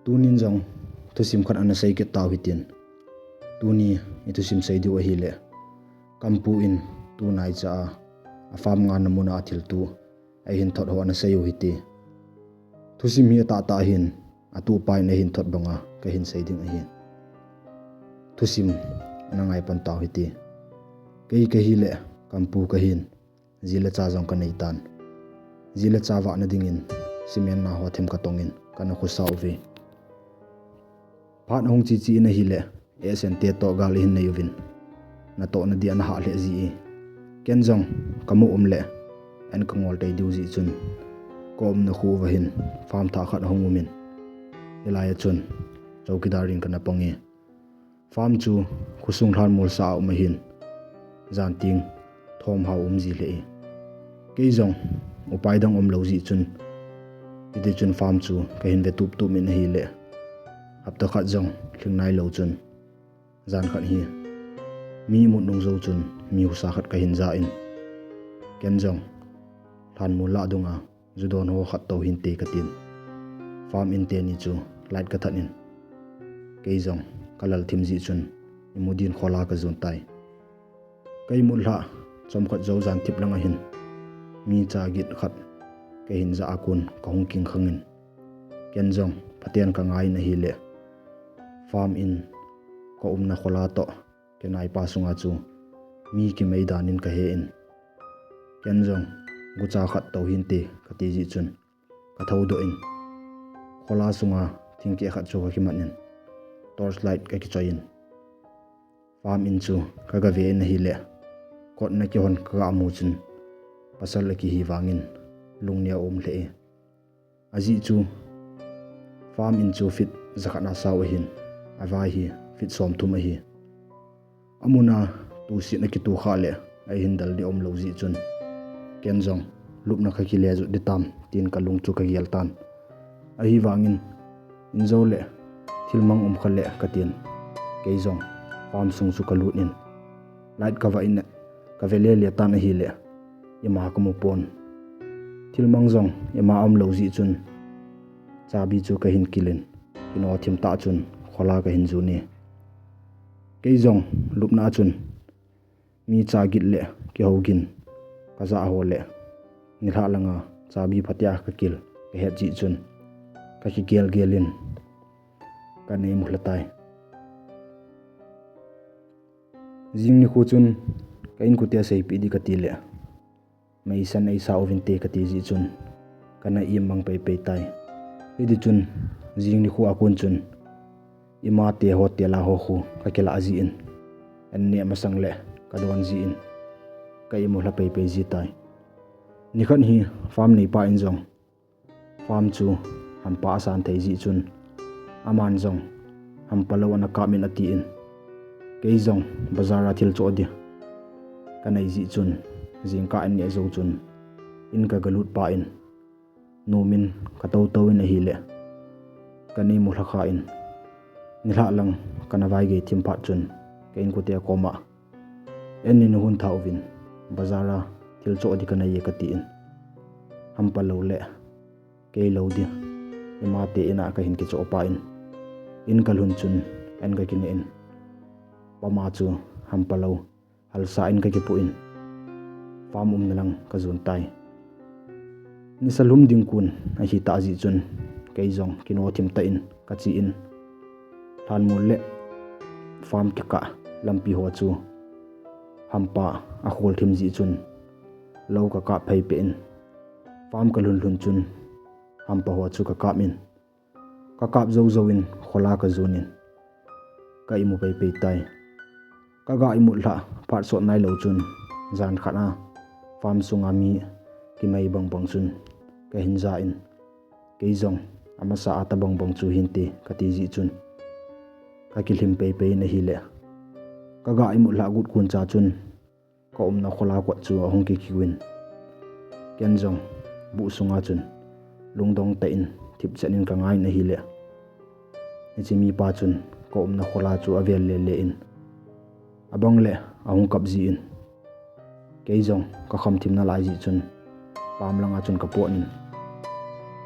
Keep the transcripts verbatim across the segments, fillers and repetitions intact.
Tunin jong thusim khat ana sei kit tau hitin. Tuni i thusim sei diu ahile, Kampu in tunaicha a, a farm ngahna muna a thilto a hin thot ho ana sei u hite. Thusim hi atahtah ahin, atupa in ahin thot banga kahin sei ding ahi. Thusim ana ngai pan tau hite. Kei kahile Kampu kahin, ji le cha jong kanei tan. Ji le cha vahna dingin cement na ho them katongin kana khosa uve. Phat ahung chichi in ahile, Esen te toh gal ihin nei uvin, natohna dia ana hah lheh ji e. Ken jong kamu um le, an kangol tei diu jeh chun, ka umna kho uva hin farm thah khat ahung umin, hilai a chun chowkidar in kana pang e. Farm chu khosung lhanmol sa a um ahin, jan ting thom hao um ji lheh e. Kei jong upai dang umlou jeh chun, hiti chun farm chu kahin ve tup tup in ahile, hapta khat jong lhing nailou chun, jan khat hi mi imut nung jou chun mi husa khat kahin ja in, ken jong lhanmol lah dunga ju don ho khat tou hinte katin, farm in teni chu light kathat in, kei jong kalal thim jeh chun imu din khola kajon tai. Ka imut lhah chomkhat jou jan thip lang ahin, mi cha git khat kahin ja a kon kahung kingkhang in, ken jong phaten kangai in ahile, farm in ka umna khola toh kinaipa sunga chu mi kimei dan in kahe in, ken jong gucha khat tou hinte kati jeh chun, kathoudoh in, khola sunga thingkeh khat chu kakiman in, torch light kakichoi in, farm in chu kagave in ahile, kotna kihon kagamu chun, pasal akihi vangin lungneo aum lheh e. Ajeh chu farm in chu feet jakhat na sao ahin, avai hi feet somthum ahi. Amuna tusit akitu khah le, ahin del ding umlou jeh chun, ken jong lupna kakile jot ding tam tin kalung chu kagel tan. Ahivangin, in jou le thilmang um kha le katin, kei jong farm sung chu kalut in, light kavah in, kave lele tan ahile, ima kamu pon. Thilmang jong ima umlou jeh chun, chabi chu kahin kil in, kino thim tah chun khola kahin jon e. Kei jong lupna a chun mi cha git le kihou gin kaja ho le, nilhah langa chabi phatea kakil kahet jeh chun, kakigel gel in kana imu lha tai. Jing nikho chun ka inkote seipeh ding kati le, meisan eisa uvinte kati jeh chun, kana imang peipei tai. Hiti chun, jing nikho a kon chun, imate ho tela ho khu kakilah jeh in, an neh masang le kadon jeh in, ka imu lha peipei ji tai. Nikhat hi farm neipa in jong farm chu hampa asan thei jeh chun, aman jong hampa lou ana kap in atin, kei jong bazar a thil choh ding kanei jeh chun, jingkah an neh jou chun, in kagalut pah in, nom in katou tou in ahile, kana imu lha kha in, nilhah lang kana vaigei thim phat chun, ka inkote koma, an nina hung tha uvin, bazar a thil choh ding kanei e katin, hampa lou le kei lou ding, imate in a kahin kichoh pah in, in kalhun chun, an kakineh in, pama chu hampa lou halsa in kakipoh in, farm umna lang kajon tai. Nisa lhum ding kon ahitah jeh chun, kei jong kino thim tah in kache in, lhanmol le farm kikah lampi ho chu hampa akhol thim jeh chun, lou kakap phei peh in, farm kalhun lhun chun, hampa ho chu kakap in, kakap jou jou in khola kajon in, ka imu peipei tai. Kaga imut lhah phat sot nailou chun, jan khat a farm sunga mi kimei bang bang chun kahin ja in, kei jong amasa a tabang bang chu hinte kati jeh chun, kakilhim peipei in ahile, kaga imut lhah got kon cha chun, ka umna khola kot chu ahung kikiu in, ken jong buh sunga chun lungdong tah in thipchet in kangai in ahile, hiche mipa chun ka umna khola chu avel lele in, abang le ahung kap jin, kei jong kakham thim nalai jeh chun, pam langa chun kapot in,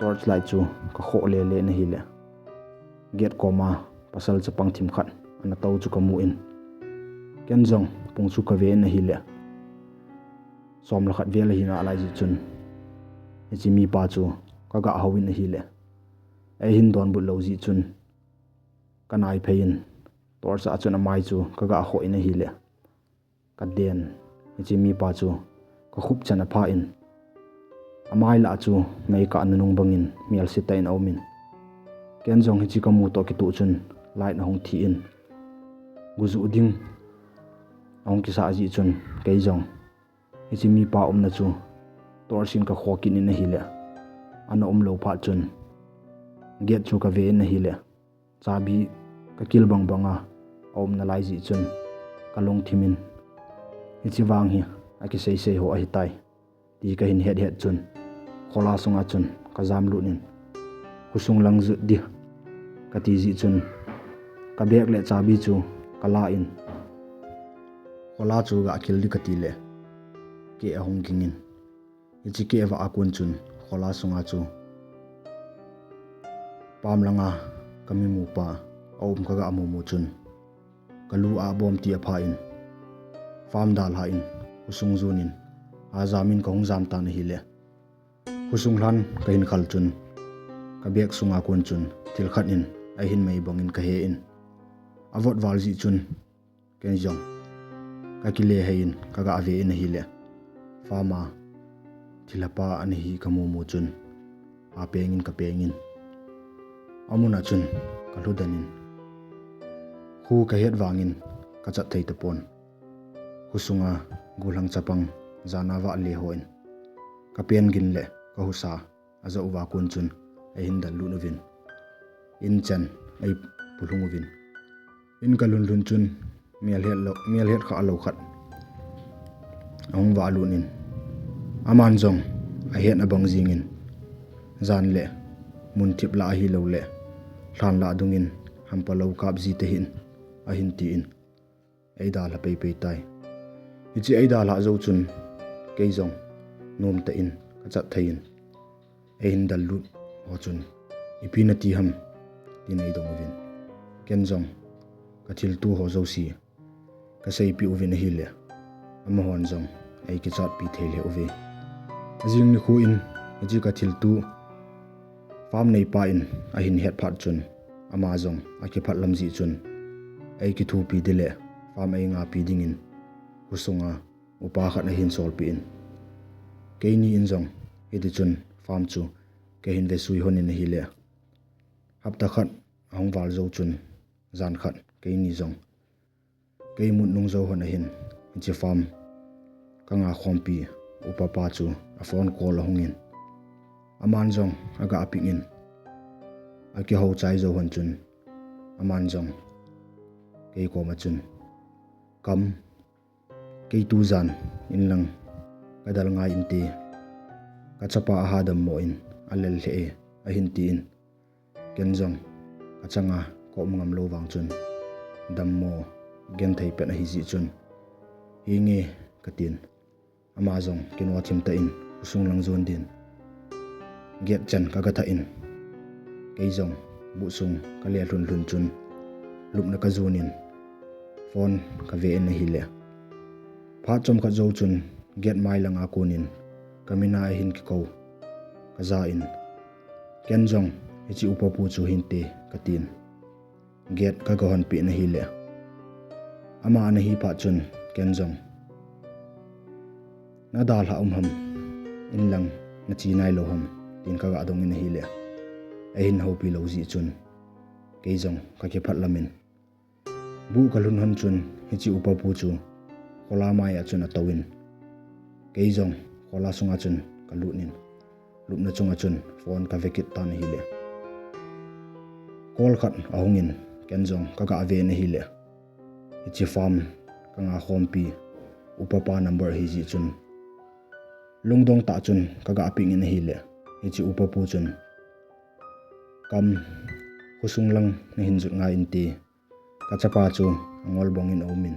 torch light chu kakhoh lele in ahile, gate koma pasal chapang thim khat ana tou chu kamu in, ken jong pung chu kave in ahile, som le khat vel ahi nalai jeh chun, hiche mipa chu kaga hou in ahile, eihin donbut lou jeh chun, kanai phei in, torch a chun amai chu kaga khoh in ahile, kaden, hiche mipa chu kakhup chan apha in, amai lah chu meikah nunung bangin melse tah in aum in, ken jong hiche kamu toh kitoh chun light ahung thi in, gujuh ding ahung kisah jeh chun, kei jong hiche mipa umna chu torch in kakhoh kit in ahile, ana umlou phat chun, gate chu kave in ahile, chabi kakil bang banga aum nalai jeh chun, kalungthim in, hiche vang hi akisei sei ho ahitai, ti kahin het het chun, khola sunga chun kajam lut in, khosung lang jot ding kati jeh chun, kabag le chabi chu kala in, khola chu gakil ding katile, keh ahung ging in, hiche keh vah a kon chun, khola sunga chu pam langa kamimupa aum kaga mumu chun, kalu abom ti apha in, farm dalha in, khosung jon in, ajam in kahung jam tan ahile, khosung lhan kahin khal chun, kabag sunga kon chun thil khat in ahin mei bangin kahe in, avot val jeh chun, ken jong kakile hei in kaga ve in ahile, farm a thilhapa ana hi kamumu chun, apeng in kapeng in, amun a chun kalhudan in, khu kahet vangin kachat thei tapon, khosunga gollhang chapang jana vah le hon, kapen gin le kahusa ajah uva kon chun, eihin dallut uvin, in chan eipulhung uvin, in kalhun lhun chun, mel het lou, mel het khalou khat ahung valut in, aman jong ahetna bang jingin, jan le mun thip lah ahilouleh lhan lah dungin hampalou kap ji tahih in, ahin tin, eidalha peipei tai. Hiche eidalhah jou chun, kei jong nomtah in kachat thei in, eihin dallut ho chun, ipi nati ham, tin eidong uvin, ken jong kathilto ho jouse kaseipeh uvin ahile, amahon jong eikichatpi thei lheh uve. Ajing nikho in, hiche kathilto farm neipa in ahin het phat chun, ama jong akiphatlam jeh chun, eikithopi ding le farm eingapi dingin khosunga upa khat ahin solpeh in, keini in jong hitichun farm chu kahin vesui lhon in ahile, hapta khat ahung val jou chun, jan khat keini jong keimut nung jou lhon ahin, hiche farm kanga khompi upapa chu aphone call ahungin, aman jong aga pick in, akihou chai jou lhon chun, aman jong kei koma chun, Kam, kei tujan inlang kadal ngai inte, kachapa aha dammo in alel lheh e, ahin tin, ken jong kachanga kaum ngamlou vang chun, dammo genthei pet ahijeh chun, henge, katin, ama jong kinoh thim tah in khosung lang jon din gate chan kaga thah in, kei jong buh sung kale lhun lhun chun, lupna kajon in phone kave in ahile, phat chomkhat jou chun gate mai langa konin kamin a ahin kikou, kaja in, ken jong hiche upapu chu hinte, katin, gate kaga honpeh in ahile, ama ana hi phat chun, ken jong, nadalhah um ham, inlang nache nailou ham, tin kaga dong in ahile, eihin houpi lou jeh chun, kei jong kakiphatlam in, buh kalhun lhon chun hiche upapu chu khola mai a chun atouvin, kei jong khola sunga chun kalut in, lupna chunga chun phone kave kit tan ahile, call khat ahungin, ken jong kaga ve in ahile, hiche farm kanga khompi upapa number ahijeh chun, lungdong tah chun kaga pick in ahile, hiche upapu chun, Kam, khosung lang nahin jot ngai inte, kachapa chu angol bongin aumin,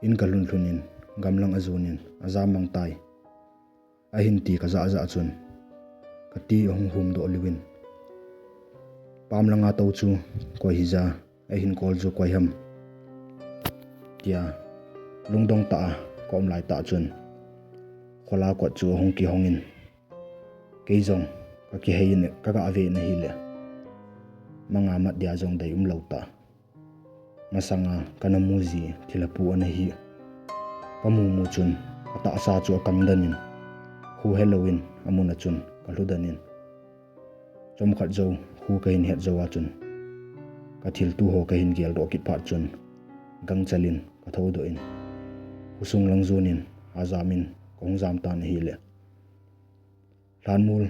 in kalhun lhun in, gamlang ajon in ajam mang tai, ahin ti kajah jah chun, kati ahung humdoh liuvin, Pam langa tou chu koi hija, ahin kol chu koi ham, tia lungdong tah a ka um lai tah chun, khola kot chu ahung kihong in, kei jong ka kihei in, ka ga ve in ahile, manga mat dia jong dei um lou tah. Masanga kana mu ji thilha pu ana hi ka mu mu chun, ka tahsa chu akang den in, khuh helou in amun a chun ka lhu den in, chomkhat jou khuh kahin het jou a chun, ka thiltu ho kahin geldoh kit phat chun, gangchel in ka thoudoh in, khosung lang jon in ajam in ka hung jam tan ahile, lhanmol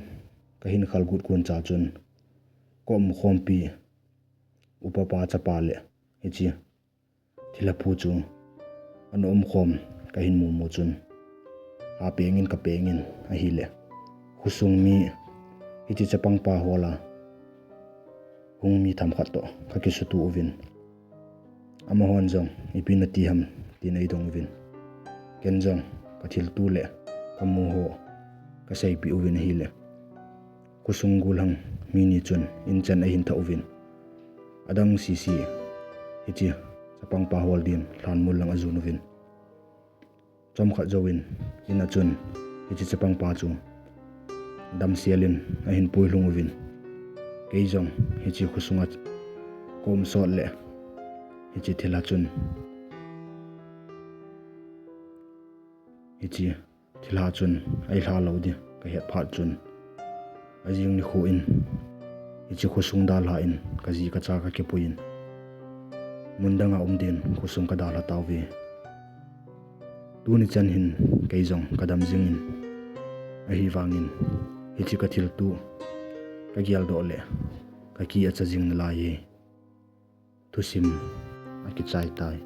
kahin khal got gon cha chun, ka umkhompi upa pa chapa le hiche thilha pu chu ana umkhom kahin mu mu chun, ha peng in ka peng in ahile, khosung mi hiche chapang pa hol a hung mi themkhat toh ka kisutuh uvin, amahon jong ipi nati ham tin eidong uvin, ken jong ka thiltu le ka mu ho ka seipeh uvin ahile, khosung gollhang mi ni chun in chan ahin thah uvin, adang sese hiche chapang pa hol din lhanmol lang ajon uvin, chomkhat jouvin in a chun hiche chapang pa chu damsel in ahin puilhung uvin, kei jong hiche khosung a ka um sot le, hiche thilha chun, hiche thilha chun eilha lou ding ka het phat chun, ajing nikho in hiche khosung dalha in ka ji ka cha ka kipui in, mun dang a um din khosung ka dalha tauve. Tuni chan hin kei jong ka dam jing in, ahivangin hiche ka thiltu ka geldoh le ka ki acha jing nalai e. Thusim akichai tai.